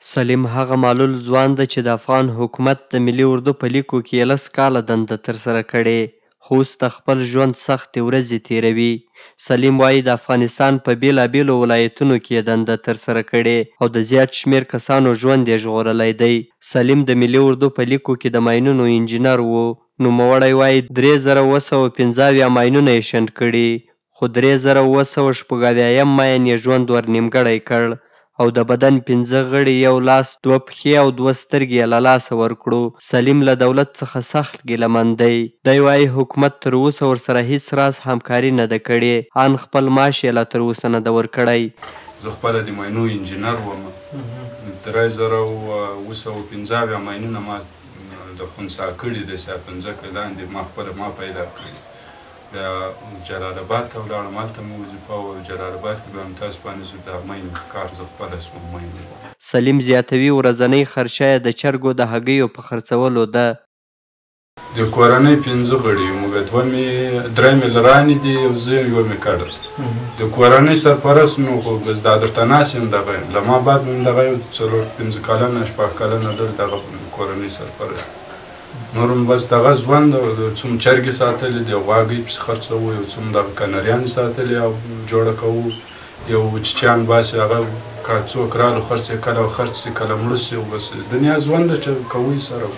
سلیم هغه معلول ځوان ده چې د افغان حکومت د ملي اردو په لیکو کې یې لس کاله دنده ترسره کړې، خو اوس د خپل ژوند سختې ورځې تېروي. سلیم وايي، د افغانستان په بېلابېلو ولایتونو کې یې دنده ترسره کړې او د زیات شمېر کسانو ژوند یې ژغورلی دی. سلیم د ملي اردو په لیکو کې د ماینونو انجینر و. نوموړی وايي، 3775 ماینونه یې شنډ کړي، خو 3776 ماین یې ژوند ور نیمګړی کړ او د بدن پنځه غړي، یو لاس، دوه پښې او دوه سترګې یې له لاسه ورکړو. سلیم له دولت څخه سخت ګیله من دی. دی وايي، حکومت تر اوسه ورسره هیڅ راز همکاري نه ده کړې، ان خپل معاش یې لا تر اوسه نه ده ورکړی. زه خپله د ماینو انجینر وم، 3775 ماینونه ما د خنثا کړي دي، چې په مځکه لاندې ما خپله ما پیدا کړي. بیا جلال اباد ته ولاړم، هلته مې وظیفه وه. جلال اباد کې بیا متاسفانه چې د ماین کار زه خپله سوم، ماین. سلیم زیاتوي، ورځنۍ خرچه یې د چرګو د هګیو په خرڅولو ده. د کورنۍ پنځه غړي یو موږ، دوه مې درې مې لرانې دي او زه یم، یوه مې کډه ده. د کورنۍ سرپرست نو خو بس دا درته ناست یم، دغه یم. له ما بعد مې دغه یو څلور پنځه کلنه شپږ کلنه لور دغه کورنۍ سرپرست. نور هم بس دغه ژوند، څو مو چرګې ساتلې دي، غواګۍ پسې خرڅوو، یو څو مو دغه کنریانې ساتلې او جوړه کوو، یو چیچیان باسي، هغه که څوک رالو خرڅ یې کله خرڅ شي کله مړه شي، بس دنیا ژوند ده چې کوي سره.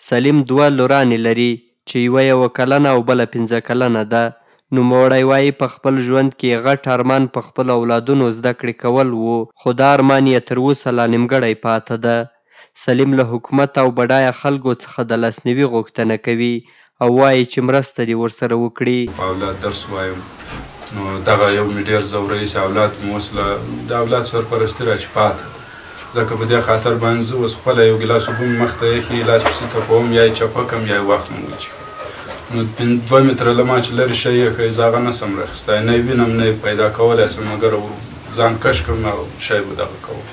سلیم دوه لورانې لري چې یوه یوه کلنه او بله پنځه کلنه ده. نوموړی وايي، په خپل ژوند کې یې غټ ارمان په خپلو اولادونو زده کړې کول وو، خو دا ارمان یې تر اوسه لا نیمګړی پاته ده. سلیم له حکومت او بډایه خلکو څخه د لاسنیوي غوښتنه کوي او وايي چې مرسته دې ورسره وکړي. په اولاد درس وایم، نو دغه یو مې ډېر ځوروي چې اولاد مې اوس له د اولاد سرپرستي را چې پاته ده، ځکه په دې خاطر باندې زه اوس خپله یو ګیلاس اوبه مې مخته ایښي، لاس پسې تپوم، یا یې چپه کړم یا یې واخلم وچښم. نو دوه متره له ما چې لرې شی ایښی، زه هغه نه سم راخیستی، نه یې وینم نه یې پیدا کولی سم، مګر ځان کش کړم هغه شی به دغه کوم.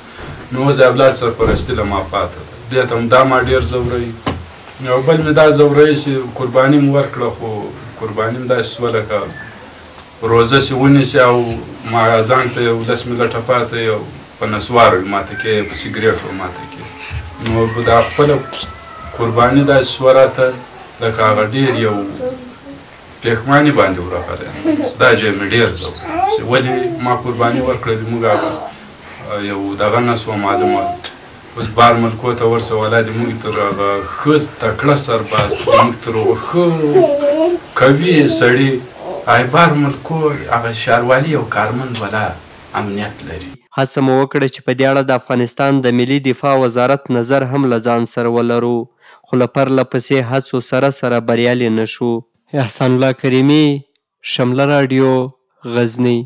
نو اوس د اولاد سرپرستي له ما پاته ده، دې ته هم دا ما ډېر ځوروي. یو بل مې دا ځوروي چې قرباني مې ورکړه، خو قرباني مې داسې شوه لکه روزه چې ونیسي او ما ځان ته یو لس مې لټه پاته یو په نسوارو ماته کې، په سګرېټو ماته کې. نو دا خپله قرباني داسې شوه راته لکه هغه ډېر یو پېښماني باندې ورغلی. دا ځای مې ډېر ځوروي چې ولې ما قرباني ورکړه، د موږ هغه یو دغه نه سوه معلومه. اوس بار ملکو ته ورسه، ولا د موږ تر هغه ښه تکړه سرباز، د موږ تر هغه ښه قوي سړي هغه بار ملکو هغه ښاروالي یو کارمند ولا امنیت لري. هڅه مو وکړه چې په دې اړه د افغانستان د ملي دفاع وزارت نظر هم له ځان سره ولرو، خو له پرله پسې هڅو سره سره بریالي نه شو. احسان الله کریمي، شمله راډیو، غزني.